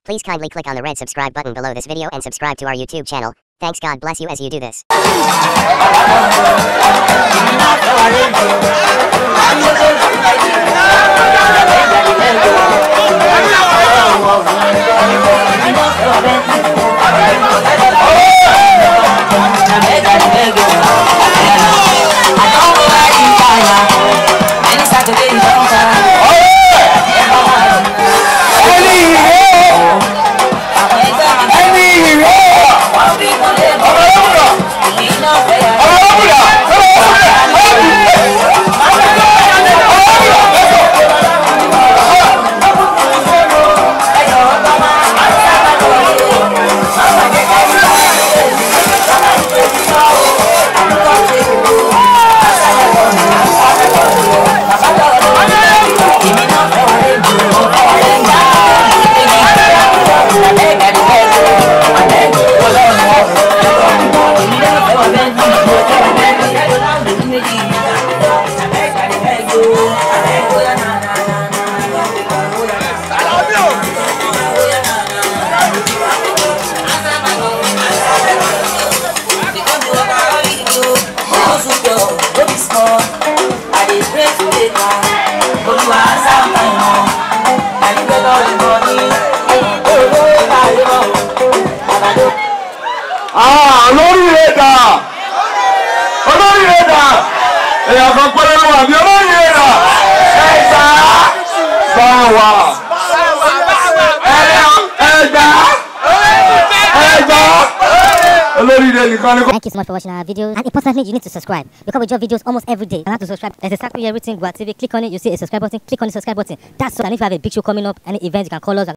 Please kindly click on the red subscribe button below this video and subscribe to our YouTube channel. Thanks. God bless you as you do this. Thank you so much for watching our videos, and importantly, you need to subscribe because we drop videos almost every day. And how to subscribe? There's a circle here written Gua TV. Click on it, you see a subscribe button. Click on the subscribe button. That's all. And if you have a big show coming up, any event, you can call us.